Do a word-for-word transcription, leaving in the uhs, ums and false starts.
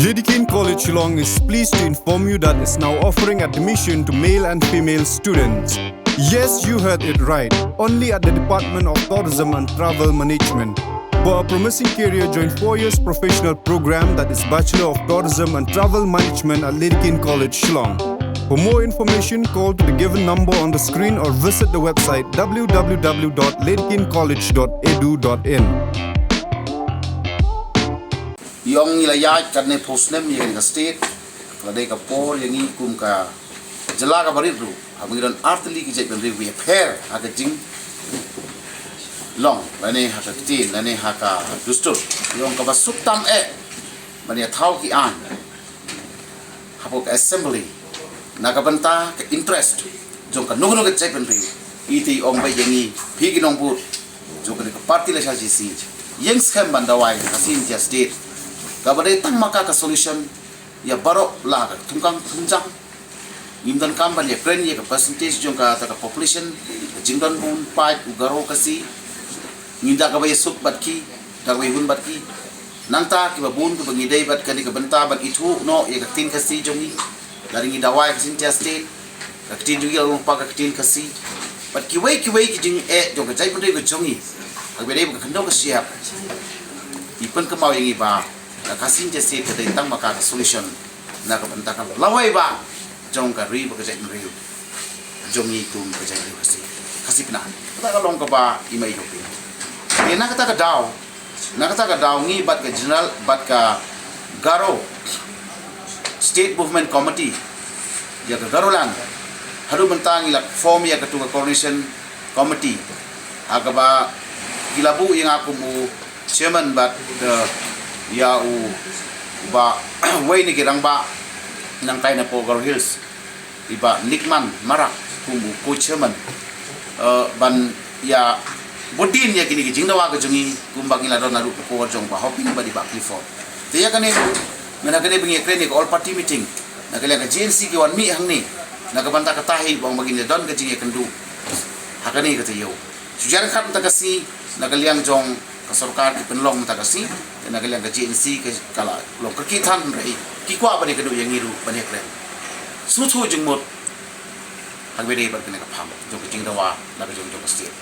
Dedekind College Shillong is pleased to inform you that it's now offering admission to male and female students. Yes, you heard it right. Only at the Department of Tourism and Travel Management. For a promising career, join four years professional program, that is Bachelor of Tourism and Travel Management at Dedekind College Shillong. For more information, call to the given number on the screen or visit the website w w w dot dedekind college dot e d u dot i n. Ïong ngi la ïaid katne phew snem ïa kane ka state, ka la dei ka por ïa ngi kum ka jylla kaba rit ruh, haba ngi don artylli ki jaitbynriew, ngi pher ha ka jinglong lane ha ka ktien lane ha ka dustur. Ïong kaba suk tam eh ban ïa thaw ki aiñ hapoh ka assembly na ka bynta ka interest jong kano kano ka jaitbynriew. Ite ong beit ïa ngi, phi ki nongbud jong kane ka party la sha jisi, ïeng skhem ban dawai ha Khasi Jaintia State, kaba dei tang ma ka ka solution ïa baroh la ka thungkang thungjang. Ngim donkam ban ïa kren ïa ka percentage jong kata ka population, ka jingdon bun paid u Garo Khasi. Ngim da kaba ïa suk bad ki, da kaba ïa hun bad ki. Nangta kiba bun kiba ngi dei bad kane ka bynta ban ithuh noh ïa ka ktien Khasi jong ngi. Lada ngi dawai ha Khasi Jaintia State, ka ktien jong ngi la long pat ka ktien Khasi. Bad kiwei kiwei ki jingeh jong ka jaitbynriew ka jong ngi, haba dei ba ka khyndew ka shyiap, ki pynkynmaw ïa ngi ba ka Khasi Jaintia State ka dei tang ma ka ka solution na ka bynta ka lawei ba jong ka ri bad ka jaitbynriew jong ngi kum ka jaitbynriew Khasi, Khasi Pnar. Kata ka long kaba i mei i duk. Te na kata ka daw, na kata ka daw ngi bad ka general, bad ka Garo State Movement Committee ïa ka Garoland, haduh mynta ngi la form ïa katu ka coordination committee, ha kaba ki la buh ïa nga kum u chairman bad, eh, ïa u ba wei na ki rangbah nangtai na poh Garo Hills, i Bah Nickman Marak kum u co-chairman, eh, ban ïa bud dien ïa kine ki jingdawa ka jong ngi, kumba ngi la don naduh ka por jong Bah Hoping bad i Bah Clifford. Te ïa kane ruh, na kane ba ngi ïa kren ïa ka all party meeting, na ka liang ka J N C ki wan mih hangne na ka bynta kata hi, ba ong ba ngin ïa don ka jingïakynduh ha kane ka taïew. Shu jar khat mynta ka sngi na ka liang jong ka sorkar ki pynlong mynta ka sngi, te na ka liang ka J N C ka, ka la long kyrkieh than, hynrei ki kwah ban ïakynduh ïa ngi ruh ban ïakren. Sngewthuh jingmut ha kaba dei bad kane ka phang jong ka jingdawa na ka jong, jong ka state.